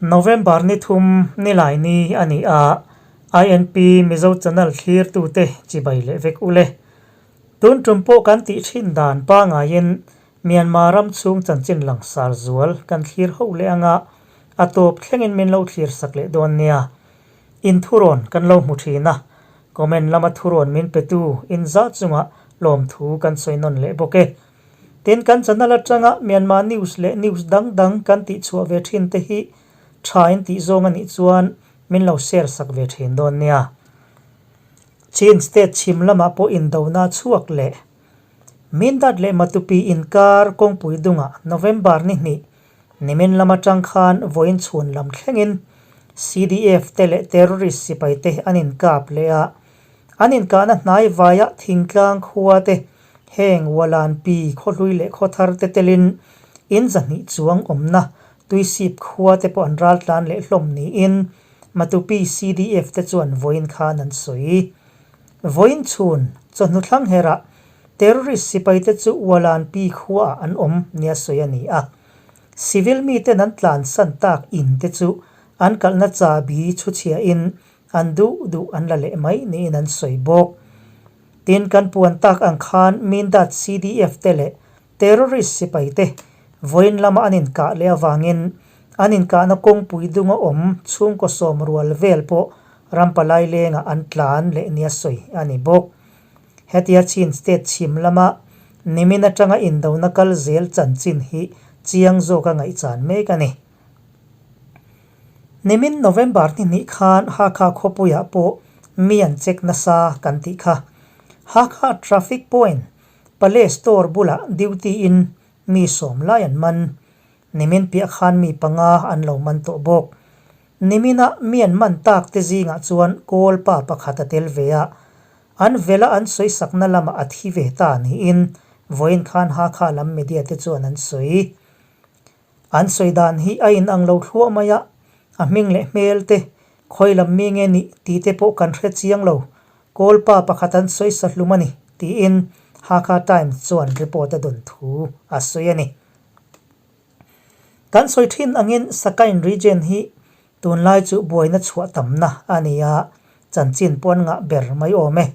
November ni thum nilai ni a ni a, INP Mizo Channel thlirtute chibai leh vek u le. Tun tum pawh kan tih thin dan pangaiin Myanmar ram chhung chanchin langsar zual kan thlir ho leh anga a tawp thlengin min lo thlir sak leh dawn nia. In thurawn kan lo hmu thin a, comment lama thurawn min petu in zah chunga lawmthu kan sawi nawn leh bawk e. Tin, kan channel atanga Myanmar news leh news dang dang kan tih chhuah ve thin te hi tha in tih zawng a nih chuan min lo share sak ve thin dawn nia. Chin state chhim lamah pawh indona chhuak leh Mindat leh Matupi inkar kawngpui dungah November ni hnih nimin lam atang khan vawiin chhun lam thlengin CDF te leh terrorist sipai te an inkap leh a, An inkahna hnai vaia thingtlang khua te, heng Walanpi khawhlui leh khawthar te telin in zahnih chuang awmna Tuisip khua te pawh an raltlan leh hlawm niin Matupi CDF te chuan vawiin khan an sawi. Vawiin chhun chawhnu thlang herah terrorist sipai te chu Walanpi khuaah an awm nia sawi a ni a. Civil miten an tlansan tak in te chu an kalhna chabi chhuchhiahin An duh duh an la leh mai niin an sawi bawk. Tin, kan puan tak ang khan Mindat CDF te leh terrorist sipai te vawiin lama an inkah leh avangin an inkahna kawngpui dunga awm chhungkaw sawm rual vel pawh rampalai lengah an tlan leh nia sawi a ni bawk. Hetia Chin state chhim lama nimin atanga indona kal zel chanchin hi chiang zawka ngaihchan mek a ni. Nimin November ni hnih khan Hakha khawpuiah pawh mi an check nasa kan tih kha. Hakha Traffic Point, Pale Store bulah duty in mi sawm lai an man. Nimin piah khan mi panga an lo man tawh bawk. Nimina mi an man tak te zingah chuan kawl pa pakhat a tel ve a, an vela an sawisakna lamah a thi ve ta niin vawiin khan Hakha lam media te chuan an sawi. An sawi dan hi a inang lo thluah mai a, a hming leh hmel te, khawi lam mi nge nih tih te pawh kan hre chiang lo, kawl pa pakhat an sawi sa hlum a ni, tiin Hakha Times chuan report a dawn thu a sawi a ni. Kan sawi thin angin Sakain region hi tunlai chu buaina chhuah tamna a ni a, chanchin pawh an ngah ber mai awm e.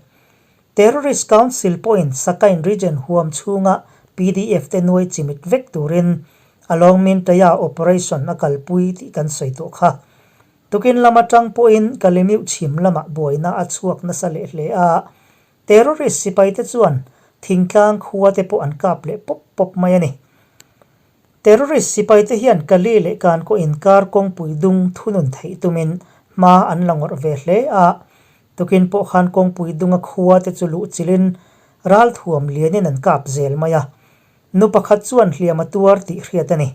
Terrorist Council pawhin Sakain region huam chhunga PDF te nuai chimit vek turin a lawng Mintaya operation a kalpui tih kan sawi tawh kha. Tukin lam atang pawhin Kalemiuh chhim lamah buaina a chhuak nasa leh hle a, terrorist sipai te chuan thingtlang khua te pawh an kap leh pawp pawp mai a ni. Terrorist sipai te hian Kali leh Kankaw inkar kawngpui dung thunun theih tumin hma an la ngawrh ve hle a, Tukin pawh khan kawngpui dunga khua te chu luh chilhin ral thuam lianin an kap zel mai a, nu pakhat chuan hliam a tuar tih hriat a ni.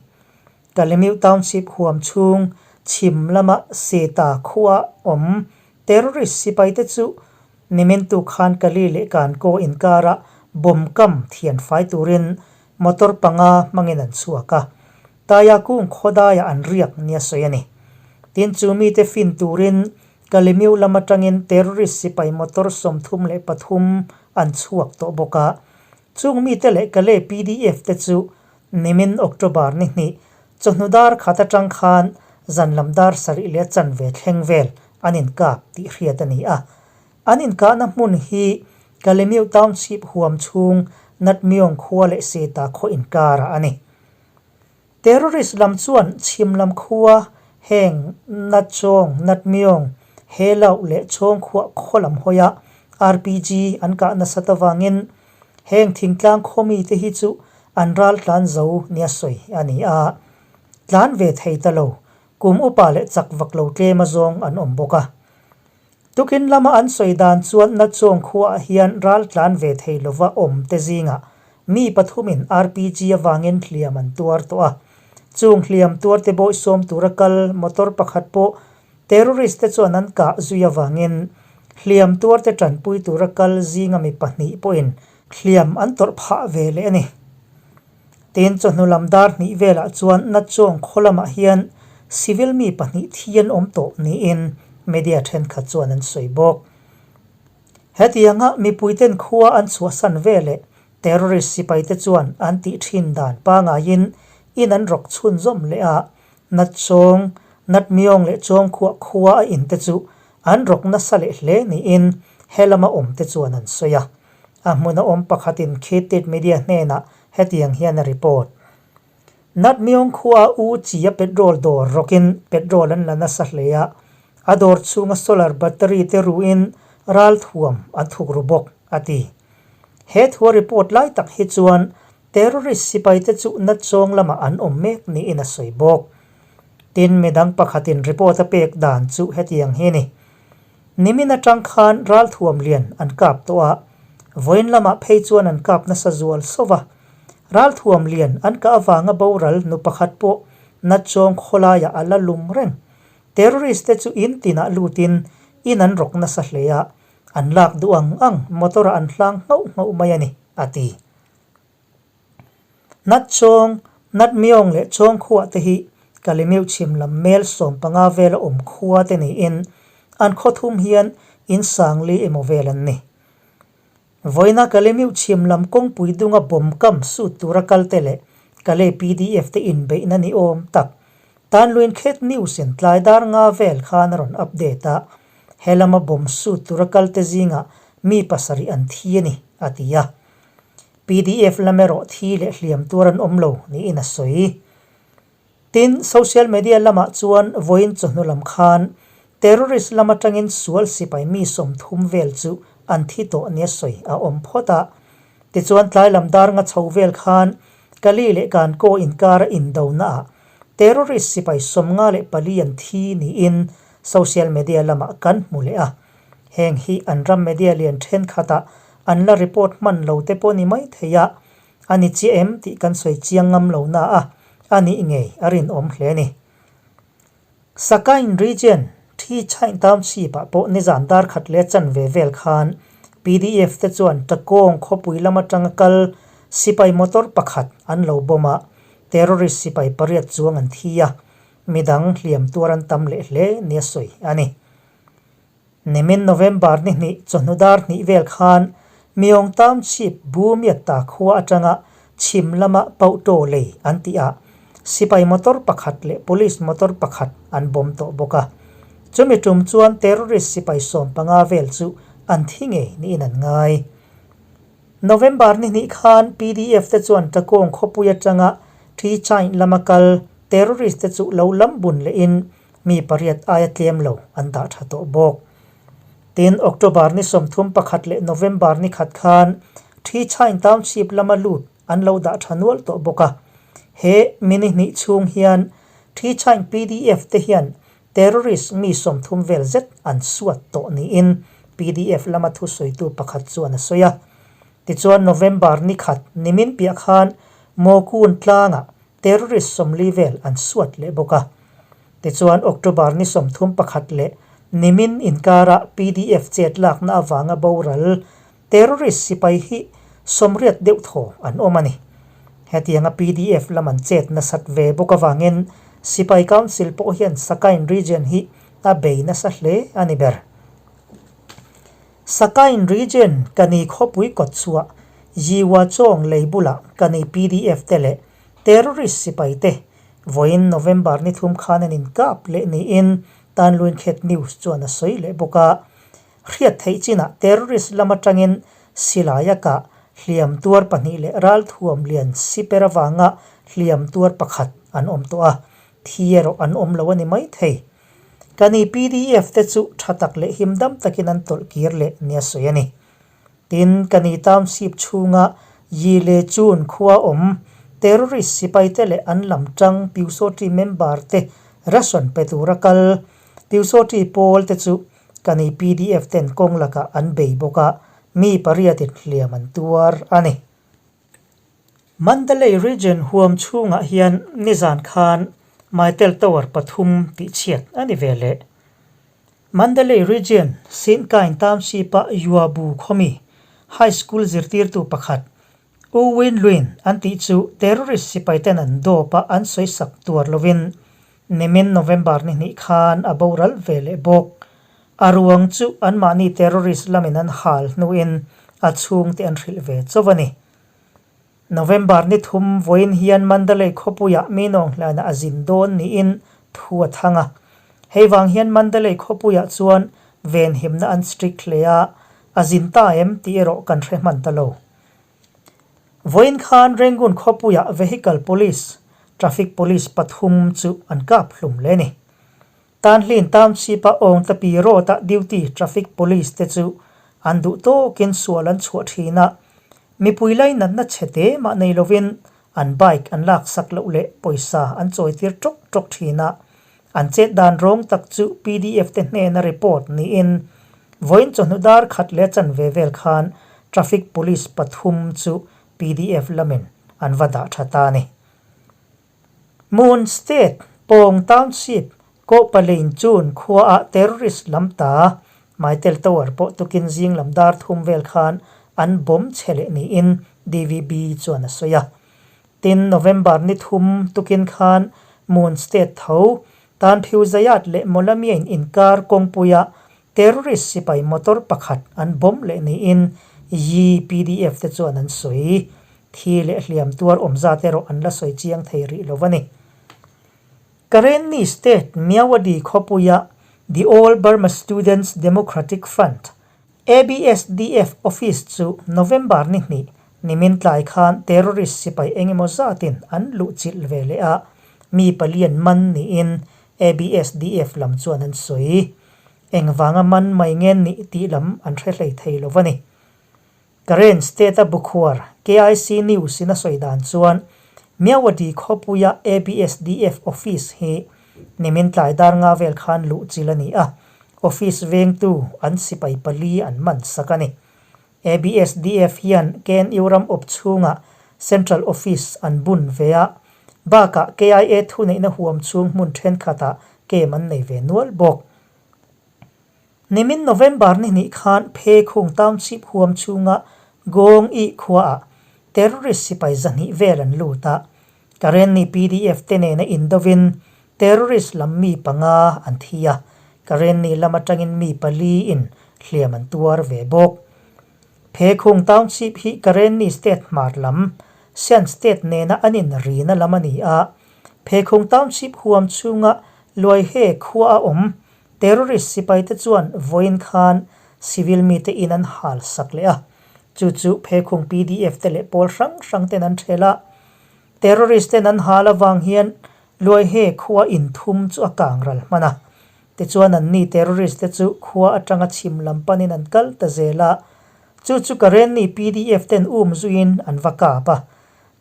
Kalemiu Township huam chhung chhim lama Seta khua awm terrorist sipai te chu nimintu khan Kali leh Kankaw inkarah bomb kam thian fai turin motor panga hmangin an chhuak a, Taia kung khawdaiah an riak nia sawi a ni. Tin chu mite fin turin Kalemiu lam atangin terrorist sipai motor 33 an chhuak tawh bawk a. Chung mite leh Kale PDF te chu nimin October ni hnih chawhnu dar khat atang khan zan lam dar sarih leh chanve thleng vel an inkap tih hriat a ni a. An inkahna hmun hi Kalemiu Township huam chhung Natmyong khua leh Seta khaw inkarah a ni. Terrorist lam chuan chhim lam khua heng Natchawng, Natmyong, Helau leh Chawngkhuah khaw lam hawia RPG an kah nasat avangin heng thingtlang khaw mite hi chu an ral tlan zo nia sawi a ni a. Tlan ve thei ta lo, kum upa leh chak vak lo tlem azawng an awm bawk a. Tukin lama an sawi dan chuan Natchawng khuaah hian ral tlan ve thei lova awm te zingah mi pathumin RPG avangin hliam an tuar tawh a. Chung hliam tuar te bawihsawm tura kal motor pakhat pawh terrorist te chuan an kah zui avangin hliam tuar te tanpui tura kal zinga mi pahnih pawhin hliam an tawrh phah ve leh a ni. Tin, chawhnu lam dar hnih velah chuan Natchawng khaw lamah hian civil mi pahnih thi an awm tawh niin media thenkhat chuan an sawi bawk. Hetianga mipuiten khua an chhuahsan veleh terrorist sipaite chuan an tih thin dan pangaiin in an rawk chhunzawm leh a, Natchawng, Natmyawng leh Chawngkhuah khua a in te chu an rawk nasa leh hle niin he lama awm te chuan an sawi a. A hmuna awm pakhatin Khit Media hnenah hetiang hian a report. Natmyawng khua U Chia petrol dawr rawkin petrol an la nasa hle a, a dawr chhunga solar battery te ruin ralthuam an thuk ru bawk, a ti. He thua report lai tak hi chuan Terrorist sipaite chu Natchawng lamah an awm mek niin a sawi bawk. Tin, midang pakhatin report a pek dan chu hetiang hi a ni. Nimin atang khan ralthuam lian an kap tawh a, vawiin lamah phei chuan an kap nasa zual sawh va. Ralthuam lian an kah avanga boral nu pakhat pawh Natchawng khawlaiah a la lum reng. Terrorist te chu in tinah lutin in an rawk nasa hle a, an lak duh ang ang motor ah an hlang nghauh nghauh mai a ni, a ti. Natchawng, Natmyawng leh Chawngkhuah te hi Kalemeu chhim lam mel 15 vela awm khua te niin an khaw thum hian in sangli emaw vel an ni. Vawiina Kalemeu chhim lam kawngpui dunga bomb kam sut tura kal te leh Kale pdf te inbeihna ni awm tak Tanluin Khet News in tlai dar nga vel khan a rawn update a, he lama bomb sut tura kal te zingah mi pasarih an thi a ni, a ti a. Pdf lam erawh thi leh hliam tuar an awm lo niin a sawi. Tin, social media lamah chuan vawiin chawhnu lam khan terrorist lam atangin sual sipai mi 30 vel chu an thi tawh nia sawi a awm phawt a. Tichuan tlai lam dar nga chho vel khan Kali leh Kankaw inkara indonaah terrorist sipai 54 an thi niin social media lamah kan hmu leh a. Heng hi an ram media lian thenkhatah an la report hman lo te pawh ni mai thei a, a ni chiah em tih kan sawi chiang ngam lo na a, a nih ngei a rinawm hle a ni. Sakain Region, Thi Chain Township ah pawh nizan dar khat leh chanve vel khan pdf te chuan Takawng khawpui lam atanga kal sipai motor pakhat an lo bomb a, terrorist sipai pariat chuang an thi a, midang hliam tuar an tam leh hle nia sawi a ni. Nimin November ni hnih chawhnu dar hnih vel khan Myong Township Bu Miatta khua atanga chhim lama Pauhtaw lei an tih ah sipai motor pakhat leh police motor pakhat an bomb tawh bawk a. Chumi tum chuan terrorist sipai 15 vel chu an thi ngei niin an ngai. November ni hnih khan pdf te chuan Takawng khawpui atanga Thi Chain lama kal terrorist te chu lo lam bun lehin Mi pariat aia tlem lo an dah tha tawh bawk. Tin, October ni 31 leh November ni khat khan Thi Chain Township lama lut an lo dah tha nual tawh bawk a. He mi ni hnih chhung hian Thi Chain pdf te hian terrorist mi 30 vel zet an suat tawh niin pdf lama thusawitu pakhat chuan a sawi a. Tichuan November ni khat nimin piah khan Mawkun tlangah terrorist 40 vel an suat leh bawk a. Tichuan October ni 31 leh nimin inkara pdf chet lakna avanga boral terrorist sipai hi 80 deuh thaw an awm a ni. Hetianga pdf lam an chet nasat ve bawk avangin Sipai Council pawh hian Sakain region hi a bei nasa hle a ni ber. Sakain region Kani khawpui kawtchhuah Yiwa Chawng lei bulah Kani pdf te leh terrorist sipai te vawiin November ni thum khan an inkap leh niin Tanluin Khet News chuan a sawi leh bawk a. Hriat theih chinah terrorist lam atangin silai a kah hliam tuar pahnih leh ralthuam lian siper avanga hliam tuar pakhat an awm tawh a, thi erawh an awm lo a ni mai thei. Kani pdf te chu tha tak leh him dam takin an tawlh kir leh nia sawi a ni. Tin, Kani Township chhunga Yi Le Chun khua awm terrorist sipaite leh an lam tang Pyusawṭi member te ration pe tura kal Pyusawṭi pawl te chu Kani pdf ten kawng lakah an bei bawk a, mi pariatin hliam an tuar a ni. Mandalay Region huam chhungah hian nizan khan Mytel Tower pathum tihchhiat a ni ve leh. Mandalay Region, Sinkain Township-a Yuabu khawmi High School zirtirtu pakhat U Win Lwin an tih chu terrorist sipaiten an dawp a an sawisak tuar lovin nimin November ni hnih khan a boral ve leh bawk. A ruang chu anmahni terrorist lamin an hal hnuin a chhungte an hrilh ve chauh a ni. November ni thum vawiin hian Mandalay khawpuiah mi nawng hlanah a zin dawn niin Thu a thang a. Hei vang hian Mandalay khawpuiah chuan venhimna an strict hle a, a zin ta em tih erawh kan hre hman ta lo. Vawiin khan Rangoon khawpuiah vehicle police, traffic police pathum chu an kap hlum hle a ni. Tanhlin Township-a Awngtapi Road-a duty traffic police te chu an duh tawkin sual an chhuah thin a, mipui lainatna chhe te mah nei lovin an bike an laksak loh leh pawisa an chawitir tawk tawk thin a, an chet dan rawng tak chu pdf te hnena report niin vawiin chawhnu dar khat leh chanve vel khan traffic police pathum chu pdf lamin an va dah tha ta a ni. Moon State, Pawng Township, Kawhpalein chun khuaah terrorist lam ta Maitel Tower pawh tukin zing lam dar thum vel khan an bomb chhe leh niin DVB chuan a sawi a. Tin, November ni thum tukin khan Moon State tho Tanphiu Zayat leh Mawlamiain inkar kawngpuia terrorist sipai motor pakhat an bomb leh niin Yi PDF te chuan an sawi. Thi leh hliam tuar awm zat erawh an la sawi chiang thei rih lo a ni. Karenni State Myawaddy khawpuia The All Burma Students Democratic Front, ABSDF, office chu November ni hnih nimin tlai khan terrorist sipai eng emaw zatin an luhchilh ve leh a, mi palian man niin ABSDF lam chuan an sawi. Engvanga man mai nge nih tih lam an hre hlei thei lo a ni. Karen State-a bukhuar KIC News-in a sawi dan chuan Myawaddy khawpuia ABSDF office hi nimin tlai dar nga vel khan luh chil a ni a, office vengtu an sipai pali an man sak a ni. ABSDF hian KNU ram awp chhungah Central Office an bun ve a, bakah KIA thuneihna huam chhung hmun thenkhatah camp an nei ve nual bawk. Nimin November ni hnih khan Phekhung Township huam chhunga Gawng I khuaah terrorist sipai zahnih vel an lut a, Karenni pdf te nena indovin terrorist lam mi panga an thi a, Karenni lam atangin mi pali in hliam an tuar ve bawk. Phekhung Township hi Karenni state hmar lam, Shan state nena an inrina lam a ni a, Phekhung Township huam chhunga Luaihe khua a awm Terrorist sipaite chuan vawiin khan civil mite in an hal sak leh a, chu chu Phekhung pdf te leh pawl hrang hrang ten an ṭhel a. Terrorist ten an hal avang hian Luaihe khua in thum chu a kang ral hman a. Tichuan anni terrorist te chu khua atanga chhim lam panin an kal ta zel a, chu chu Karenni pdf ten um zuiin an va kap a.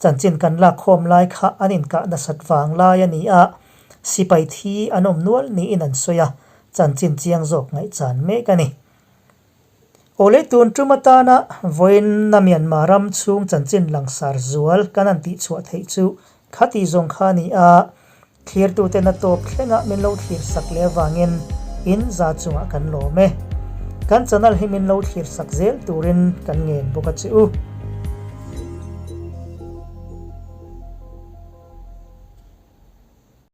Chanchin kan lak khawm lai kha an inkah nasat vang lai a ni a, sipai thi an awm nual niin an sawi a, chanchin chiang zawk ngaihchan mek a ni. Awle tun tum atana vawiinna Myanmar ram chhung chanchin langsar zual kan han tihchhuah theih chu khati zawng kha a ni a, Thlirtuten a tawp thlengah min lo thlir sak leh avangin in za chungah kan lawm e. Kan channel hi min lo thlir sak zel turin kan ngen bawk a che u.